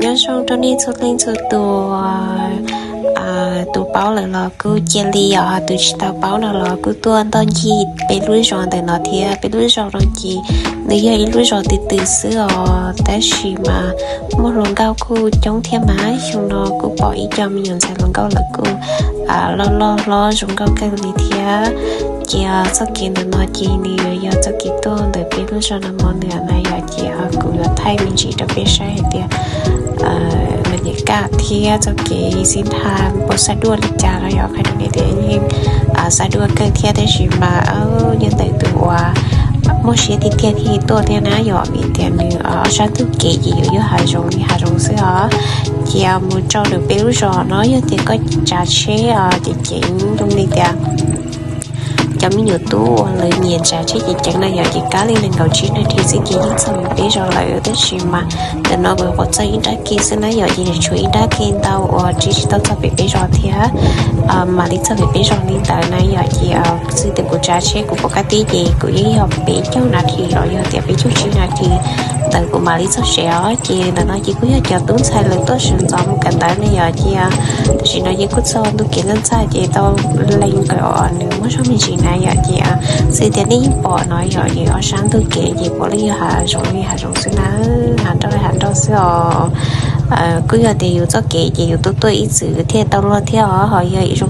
Nyob zoo rau nej txhua leej txhua tus, tus paub lawm los kuj cia li os, tus tsis tau paub no los kuj tuaj ntoj ncig peb lub zos ntawm no thiab. Peb lub zos no ces nws yog ib lub zos twb twb xwb os, tab sis mas muaj hluas nkauj kuj coob thiab mas. Xyoo no kuj pom ib co me nyuam ntxhais hluas nkauj lawv kuj loj loj hlob zoo nkauj kawg li thiab. Ces txoj kev ntawm no ces nws yuav yog txoj kev tuaj ntawm peb lub zos no mus nws na yom. Ces kuv yuav thaij me ntsis rau peb saib hais tias bas nyam kaj thiab txoj kev xib nthab puas xav dua li cas los yog qhia rau nej tias yeej xav dua kawg thiab, tab sis mas nyob ntawm tus uas muaj siab tiag tiag thiaj tuaj thiab na yom, vim tias nws ob sab ntug kev ces yuav yog hav zoov li hav zoov xwb os. Ces mus rau ntawm peb lub zos no yog tias koj tsav tsheb ces ceev zoo li tias cov me nyuam tub uas lawv nyiam tsav tsheb ceev ceev na yom, ces kab li nees nkaum tsib nas this xwb ces yeej txog peb zos lawm. Tab sis mas ntawm no kuv qhuav txog ib nrab ke xwb na yom, ces tshuav ib nrab ke ntau uas tsis tau txog pem peb zos thiab, mam li txog pem peb zos li ntawd na yom. Ces xwb tias kuv tsav tsheb kuv pom kaj tib ces kuv yeej yog peb caug nas this los yog tias peb caug tsib nas this ntawd kuv mam li txog tsev os. Ces ntawm no ces kuj yog cov tub ntxhais lawv tuaj sawv ntxov mus kawm ntawv ne yom. Ces tam sim no ces kuj txog ntu kev ntxaj ntxaj ces tau lees kawm os, nws muaj zog me ntsis na yom. Ces xwb tias nej yeej pom no yom, ces ob sab ntug kev ces puav leej yog hav zoov li hav zoov xwb na, hav nroj li hav nroj xwb os. Kuj yog tias yus txoj kev ces yus tuaj tuaj ib txwm thiaj tau luag thiab os, ho yog ib zoo